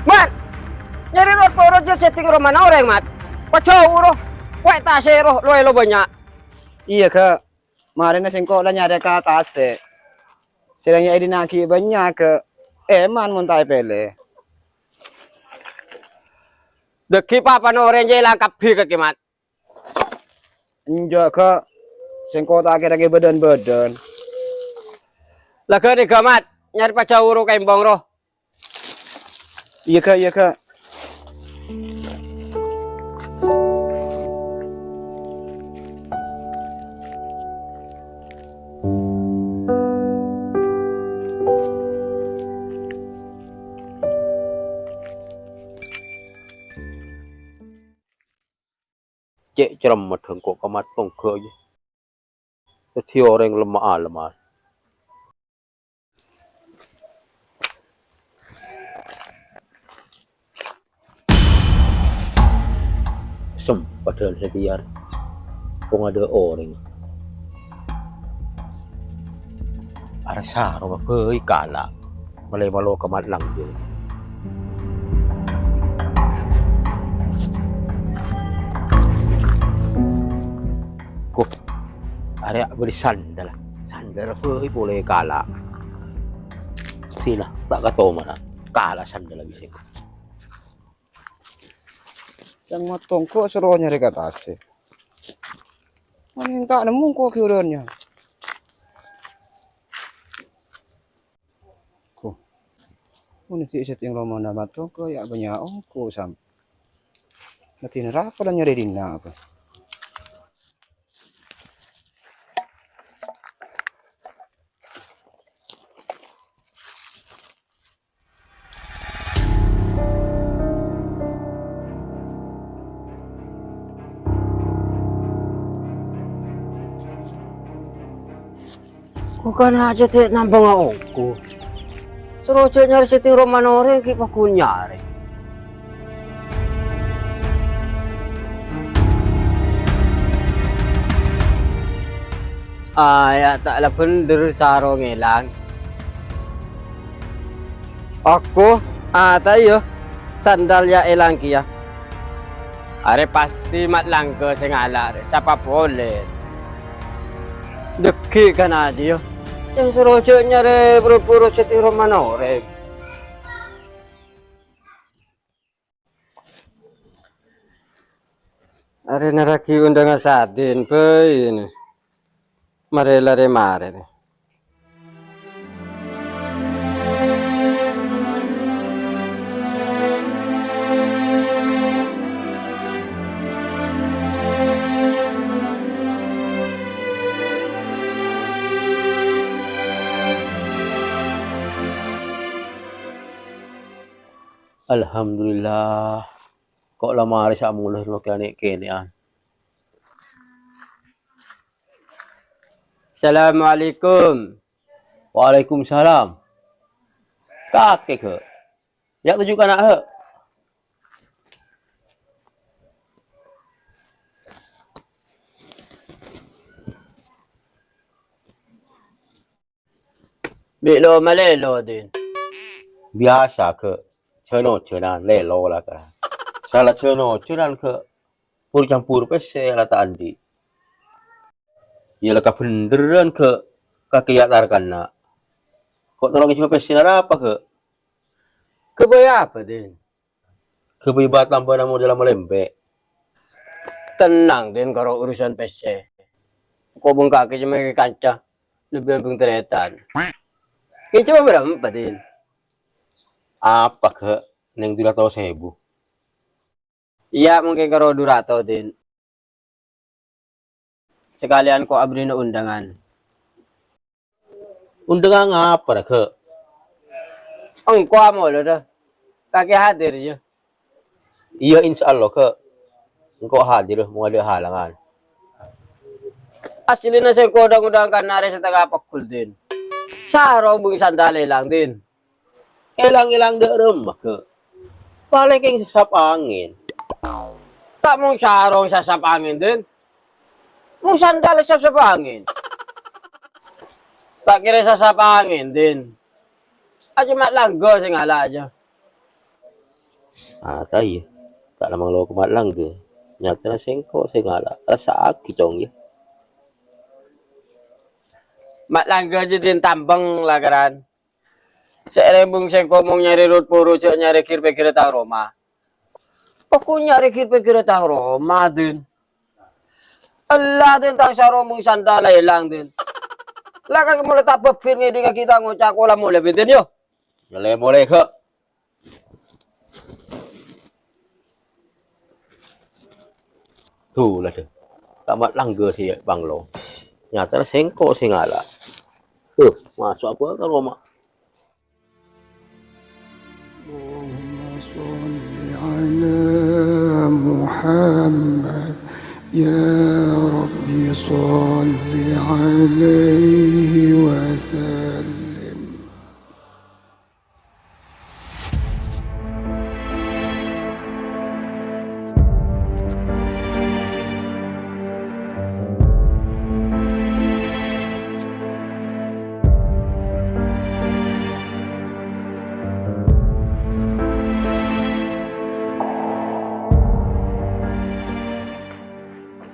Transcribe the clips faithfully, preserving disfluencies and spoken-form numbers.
Mat! Nyarè ro-poro jhâ' sèttèng romana orèng, Mat. Pajhâuwâ ro. Kowè tasè' ro, lo-èlo bânnya'. Iyâ, Ghâ. Marèna sèngko' la nyarè ka tasè'. Sè la èdina'aghi bânnya', Ghâ. Èman mon ta' èpèlè. Dhâggi' papana orèng jhâ' èlang kabbhi, Ghâ, Mat. Enjâ', Ghâ. Sèngko' ta' kèra-kèra bâdân-bâdân. La ghânèka, Mat. Nyarè pajhâuwâ ro kembhâng ro. Iyâ, Ghâ, iyâ, Ghâ. Cè' cerremma dhângko' ka matongghâ, yâ. Dhâddhi orèng lemma-alemma. Sempadan satèya, kong adâ' orèng. Arè saro bhâi kala'. Malè malo ka mat langghu. Ko, arè bâli sandal. Sandal bhâi polè kala'. Sèna, ta' katomana. Kala' sandal bisa. Yang matongghâ soro nyarè ka tasè'. Mani ta' nemmo ko' ghi' orèngnga. Ko. Mon ghi' sèttèng romana matongghâ yâ bânnya' ongko sam. Ngatèna rapa la nyarè dinna' ko. Ko kana' jhâ' ta' nambhângnga ongko. Soro jhâ' nyarè sèttèng romana orèng ghi' paggun nyarè. Ayah ta' la bhendher saro ngèlang. Aku, ah, ta' iyâ, sandal yâ èlang kèya. Arè pastè mat langghu sè ngala' rè, sapa polè? Dhâggi' kana' jiyâ, sè soro jhâ' nyarè buru-buru sèttèng romana orèng. Arè naraghi ondhângan sadin bhâi, nè. Marè larè marè, nè. Alhamdulillah. Ko' la marè sè amola lo kènè'-kènè'an. Assalamualaikum. Waalaikumsalam. Kakè, Ghâ. Yâ, toju' kana', Ghâ. Bi' lo malèlo, Din. Biyasa, Ghâ. Jhân-ojhânan lèlo la, Ghâ. Sala jhân-ojhânan, Ghâ. Pur-campur pèssè la ta' andi'. Iyâ la kabhendherrân, Ghâ. Kakè yâ tarkanna. Ko' tolong èjhâ pèssèna rapa, Ghâ? Ghâbây apa, Din? Ghâbây bâ' tambâna modâl malembè'. Tennang, Din, karo urusan pèssè. Ko' bengkake cemeke kanca, lebbi abeng tarètan. Kèng coma bârâmpa, Din? Apa, Ghâ? Neng du ratos èbu. Iyâ, mungkin karo du ratos, Din. Sakalèyan ko' aberri'na ondhângan. Ondhângan apa, ra, Ghâ? Engko' amolodhâ. Kakè hadir, yâ? Iyâ, insyaallah, Ghâ. Engko' hadir, mon adâ' halangan. Asllina sèngko' dhâng-ondhâng kan arè satengnga pagghul, Din. Sarong bân sandal èlang, Din. Èlang-èlang dâ' remma, Ghâ. Palèng kèng sasap angèn. Ta' mon sarong sasap angèn, Din. Mon sandal sasap angèn. Ta' kèra sasap angèn, Din. Ajâ ma' langghâ sè ngala' ajâ. Ah, ta' iyâ. Ta' la manglo ka Mat Langgha. Nyatana sèngko' sè ngala'. Rassa'aghi, Cong, yâ. Mat Langgha jâ' din tambeng la, karan. Sè èrèmbung sèngko' mon nyarè rot-porot jâ' nyarè gir-pèggirrâ tang roma. Pokok nyarè gir-pèggirrâ tang roma, din. Ella, din, tang sarong bhungsanna la èlang, din. La kakè molè ta' bâbir ngèdingngaghi tang oca' kaulâ molè, bhunten, yâ. Molè-molè, ghu. Tuh, la, dâ. Ka Mat Langgha sè panglo. Nyatana sèngko' sè ngala'. Tuh, maso' apa ka roma? اللهم صل على محمد. يا رب صل عليه وسلم.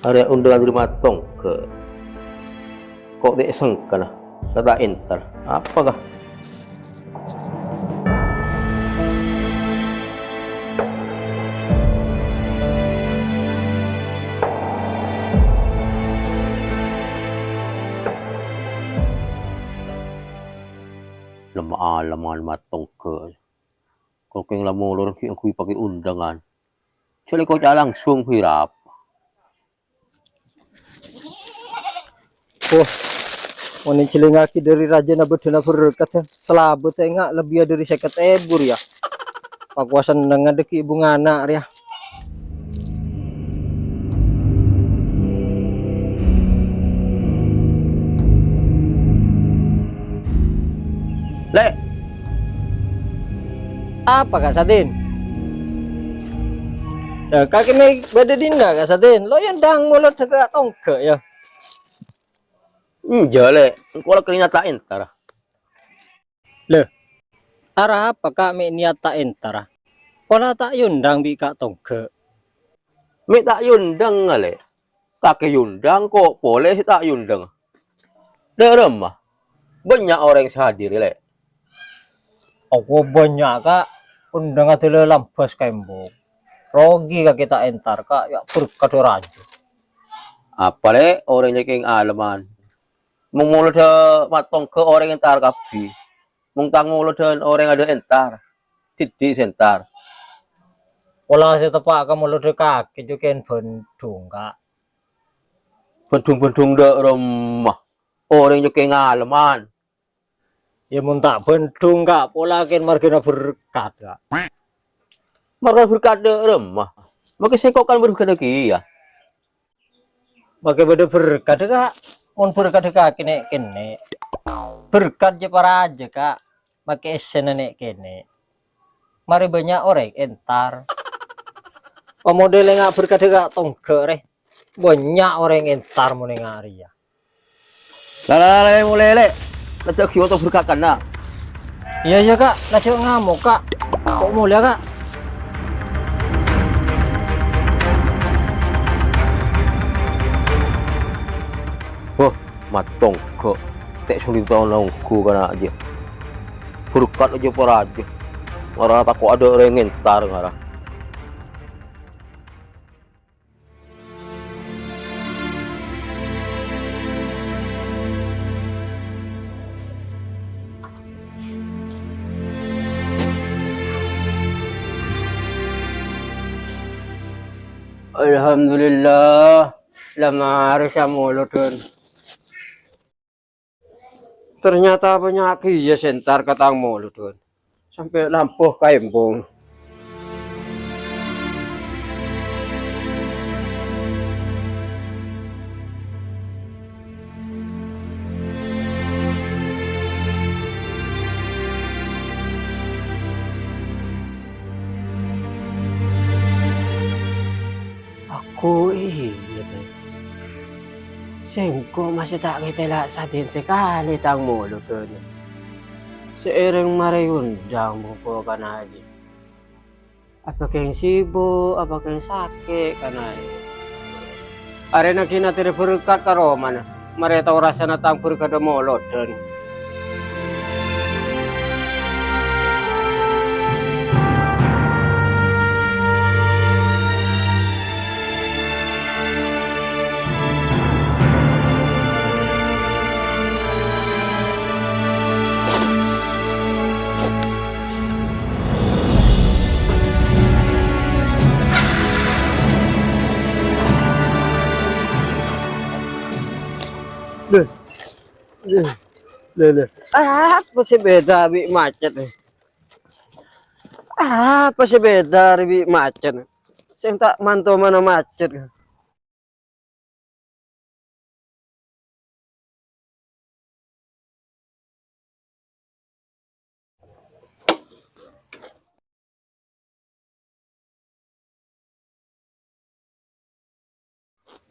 Arèya ondhângan dâri Mat Tongghâ. Ko' ta' èsengkana, la ta' entar. Apa, ka? Lemma-alemman Mat Tongghâ. Ko' kèng la molor ghi' ongghuy paghi' ondhângan. Jhâ' la èkoca' langsung, bhirap. Wah, mon èjhâlingngaghi dâri rajâna bâdâna berkat, yâ. Salabâddhâ enga' lebbiyâ dâri sèket èbu, yâ. Pakowa sennengnga dâgghi' bhungana rèya. Lè'. Apa, Ka' Sadin? Yâ, kakè mè' bâdâ dinna', Ka' Sadin? Lo' èondhâng molodhâ Ka' Tongghâ, yâ? Enjâ', Lè'. Engko' la kèng niyat ta' entar. Lè, arapa, Ka', mè' niyat ta' entar? Pola ta' èondhâng bi' Ka' Tongghâ. Mè' ta' èondhâng, Lè'. Kakè èondhâng, ko' polè sè ta' èondhâng. Dâ' remma? Bânnya' orèng sè hadir, Lè'. Ako bânnya', Ka'. Ondhângnga dâlâ lambâs ka embong. Rogi kakè ta' entar, Ka'. Yâ, berkat rajâ. Apa, Lè', orèng jâ' kèng alemman. Mon molodhâ Mat Tongghâ orèng entar kabbhi. Mon tang molodhân orèng adâ' entar. Dhiddhi' sè entar. Pola sè teppa' ka molodhâ kakè jâ' kèng bhândhung, Ka'. Bhândhung-bhândhung dâ' remma. Orèng jâ' kèng alemman. Yâ, mon ta' bhândhung, Ka', pola kèng marghâna berkat, Ka'. Marghâna berkat dâ' remma. Makè sèngko' kan berkat kèya. Makè bâdâ berkat, Ka'. Mon berkat kakè nè'-kènè'. Berkat jâ' parajâ, Ka'. Makè essèna nè'-kènè'. Marè bânnya' orèng entar. Pamodel enga' berkat Ka' Tongghâ rè. Bânnya' orèng entar mon enga' rèya. La, la, la, Lè', molè, Lè'. La jâ' ghi' oto berkat kanna'. Iyâ, iyâ, Ka'. La jâ' ngamok, Ka'. Ko' molèya, Ka'. Wah, Mat Tongghâ. Ta' solita ongghu kana' jâ. Berkat jâ parajâ. Ngara tako' adâ' orèng entar ngara. Alhamdulillah, la marè samolodhân. Ternyata bânnya' kèya sè entar ka tang molodhân. Sampè' lampo ka embong. Aku iyâ, Tè. Sèngko' masè ta' kètè la sadin sakalè tang molodhân. Sè èrèng marè èondhâng bhuko kana' jâ. Apa kèng sibuk, apa kèng sakè', kana'. Arèna ghi' natorè berkat ka romana, marè tao rassana tang berkat molodhân. Lè, lè, lè, lè. Apa sè bhidhâ bi' macet? Apa sè bhidhâ rè bi' macet? Sè ta' mantomana macet.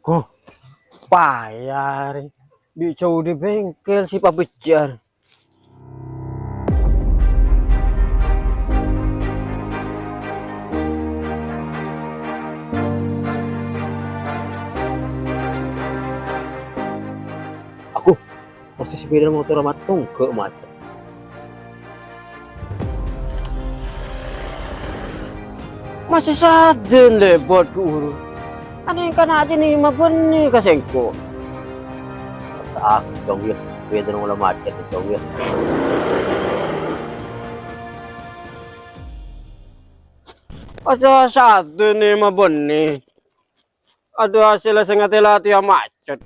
Ko, payah rè. Bi' jhâu dâri bengkel sè pabhâjjhâr. Aku, posisi sepeda motor amat tonggo, Mat. Masè sadhân lèbât ghuru. Anèng kana' jhâ' nèma bânnè ka sèngko'. Sa', Cong, yâ. Bhidhâna ngola macet, Cong, yâ. Adu, sadhân nèma bânnè. Adu, hasèlla sè ngatèla atèya macet.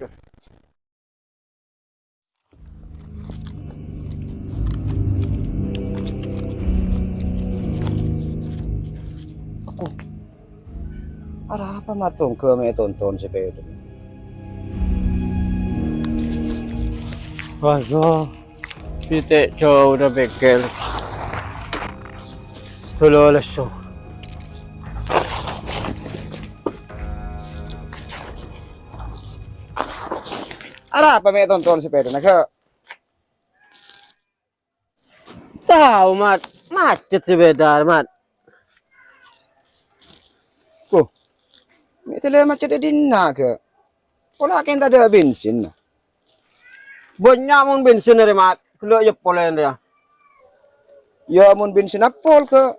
Aku, arapa matongga mè' tonton sepeda? Wah, yo, pitik jauh udah bengkel. Dulu lesu. Arapa mè' tonton sepedana, Kak? Tao, Mat. Macet sepeda, Mat. Koh, mè' tella macet è dinna', Kak? Pola kèng tadâ' bensin. Bânnya' mon bensin arè, Mat. Ghellâ' yâ polè rèya. Yâ, mon bensin apol, Kak.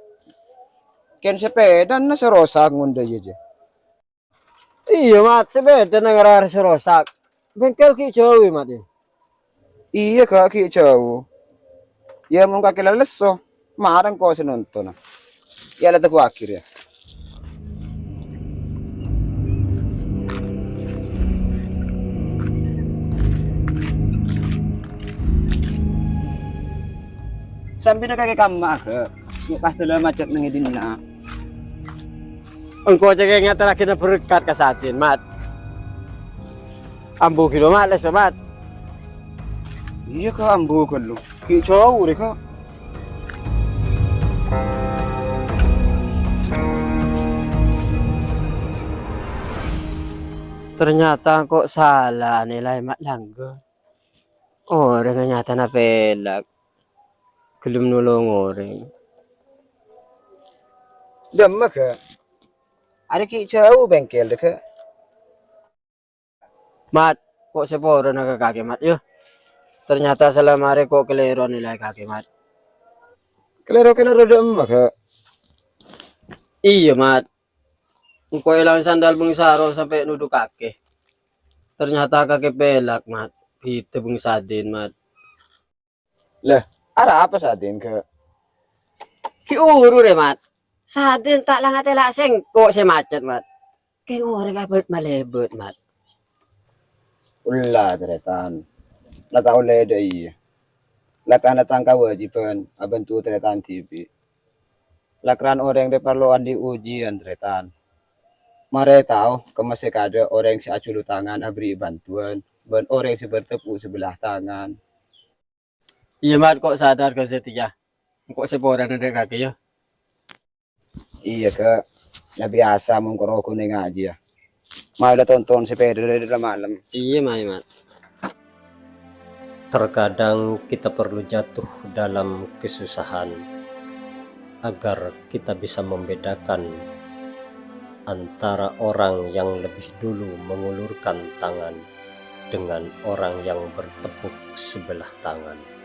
Kèng sepedana sè rosak ngonḍâ, yâ, jâ. Iyâ, Mat, sepedana ngarara sè rosak. Bengkel ghi' jauh, Mat, yâ? Iyâ, Kak, ghi' jauh. Yâ, mon kakè la lesso, marèng ko sè nontona. Yâ, la tegghuwâghi, yâ. Sampèna kakè kamma, Kak. Yâ, pas tella macet neng è dinna'. Engko' cè' kèng ngaterraghina berkat ka sadhân, Mat. Ambu ghâllu, Mat, lesso, Mat. Iyâ, Kak, ambu ghâllu. Ghi' jauh rè, Kak. Ternyata engko' sala anèlaè, Mat, langghu. Orèng nyatana pèlak. Ghellem nolong orèng. Dâmma, Kak? Arè ghi' jauh bengkel, Kak. Mat, ko' sè porana ka kakè, Mat, yâ. Ternyata salama arè ko' kalèro nilai kakè, Mat. Kalèro-kalèro dâmma, Kak? Iyâ, Mat. Engko' èlang sandal bhângsaro sampè' nodhu kakè. Ternyata kakè pèlak, Mat. Bhidhâ bhângsadhân, Mat. Lah, arapa sadhân, Kak? Ghi' ghuru rè, Mat. Sadhân ta' la ngatèla sèngko' sè macet, Mat. Kèng orèng abâ' malèbât, Mat. Ella, tarètan. La ta' ollè dâ' iyâ. Lakana tang kawâjibhân abhânto tarètan dhibi'. Lakran orèng rè parlo andi' ojiyân, tarètan. Marè tao kemma sè kadâ' orèng sè ajhulu tangan aberri' bhântowan bân orèng sè bertepuk sebelah tangan. Iyâ, Mat, ko' sadar ka satèya. Engko' sè porana dâ' kakè, yâ. Iyâ, Kak. La biyasa mon ko' rogon è ngajiyâ. Mayu la tonton sepeda dâri la malem. Iyâ, mayu, Mat. Terkadang kita perlu jatuh dalam kesusahan. agar kita bisa membedakan antara orang yang lebih dulu mengulurkan tangan dengan orang yang bertepuk sebelah tangan.